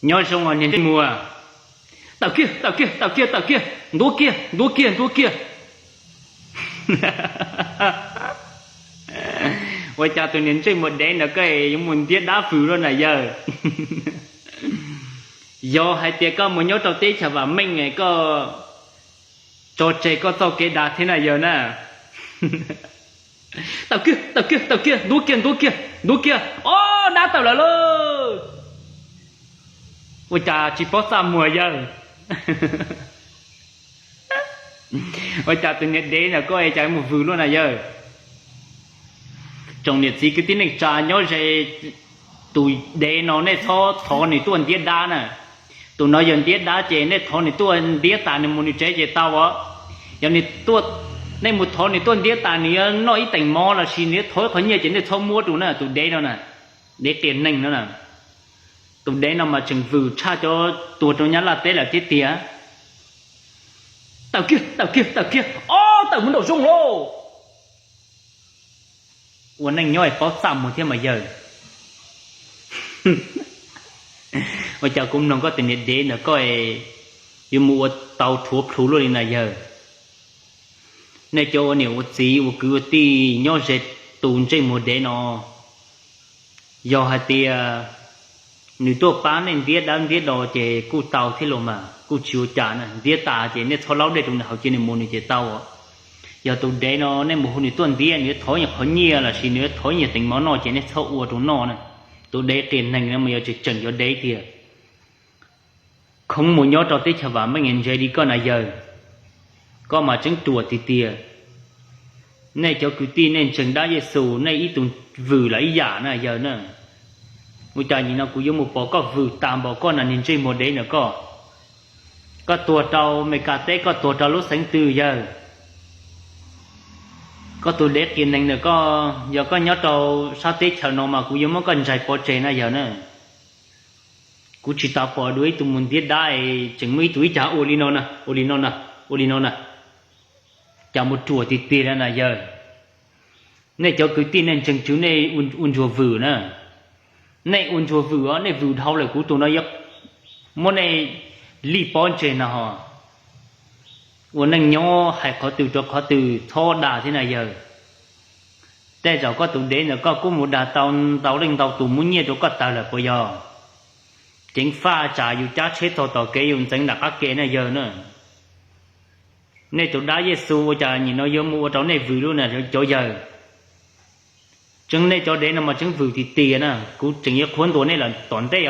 Nyob zoo os niag ntsej muag. Tawm kiag, tawm kiag, tawm kiag, tawm kiag, ntuav kiag, ntuav kiag, ntuav kiag. Ua cas tus niag ntsej muag dev ntawd koj yuav mus ntiab dab vwm luaj na yawg? Yog hais tias koj mus nyob rau teb chaws vam meej koj tso tseg koj txoj kev dag thiab na yawg na. Tawm kiag, tawm kiag, tawm kiag, ntuav kiag, ntuav kiag, ntuav kiag, ob dab tawm lawm lauj. Ua cas tsis paub txaj muag yawg? Ua cas tus niag dev ntawm koj es cas mus vwm luaj na yawg? Tsoom niam txiv kwv tij neej tsa nyob ze, tus dev no nej txhob thov nws tuaj ntiab dab na. Tus no yog ntiab dab ces nej thov nws tuaj ntiab tas nws mus nws tsev ces tau os. Yog nws tuaj, nej mus thov nws tuaj ntiab tas nws yuav noj ib teem mov los sis nws yuav thov ib qho nyiaj ces nej txhob muab rau na tus dev no na. Dev qias neeg no na. Tus dev no mas tseem vwm tshaj cov tuag rau Nyab Laj teb lawm thiab tiag. Tawm kiag, tawm kiag, tawm kiag, ob tawm mus nraum zoov lauj. Ua neej nyob es paub txaj muag thiab mas yawg. Ua cas kuv mloog koj tus niag dev ntawm koj yuav mus ua tau rhuav plhu luaj li na yawg? Nej cov ua niam ua txiv ua kwv ua tij nyob ze tus ntsej muag dev no, yog hais tias nws tuaj pab nej ntiab dab ntiab do ces kuj tau thiab los mas kuj tsis ua cas na, ntiab tas ces nej txhob laub dej rau nws haus cia nws mus nws ces tau. Yog tus dev no nej mus hu nws tuaj ntiab nws yuav thov nyiaj qhov nyiaj los sis nws yuav thov nyiaj teem mov noj ces nej txhob ua rau noj na. Tus dev qias neeg no mas yog tseem tseem cov dev tiag. Khoob mus nyob rau teb chaws vam meej ntse li koj na yawg, koj mas tseeb ruam tiag tiag. Nej cov kwv tij nej ntseeg dab Yexus nej ib tug vwm los ib yam na yawg na. Ua cas nim no kuv yuav mus pom koj vwm tas npaum koj na niag ntsej muag dev ntawm koj? Koj tuag rau Meskas teb koj tuag rau lub xeev twg yawg? Koj tus dev qias neeg ntawm koj, yog koj nyob rau sab teb chaws no mas kuv yuav muab koj ntsais pov tseg na yawg na. Kuv tsis tau pom dua ib tug mus ntiab dab es tseem muaj ib tug ib cag ua li no na, ua li no na, ua li no na. Cas mus ruam tiag tiag na yawg. Nej cov kwv tij nej ntseeg Tswv nej ua ntsuag vwm na. Nej ua ntsuag vwm os, nej vwm dhau lawm kuv tus no yuav muab nej lij pob ntseg na ho. Ua neej nyob hais qhov twg rau qhov twg txhob dag thiab na yawg. Tej zaum koj tus dev ntawm koj kuj mus dag tau ntau leej ntau tus muab nyiaj rau koj tawg lawm puas yog? Ceev faj tsam yus cab tsheb txog tom kev yus ntxeev nram qab ke na yawg na. Nej tus dab Yexus ua cas nim no yuav mus ua rau nej vwm lub na cov yawg. Tseeb nej cov dev no mas tseeb vwm tiag tiag na, kuv tseem yuav qhuab ntuas nej lawm tom ntej os.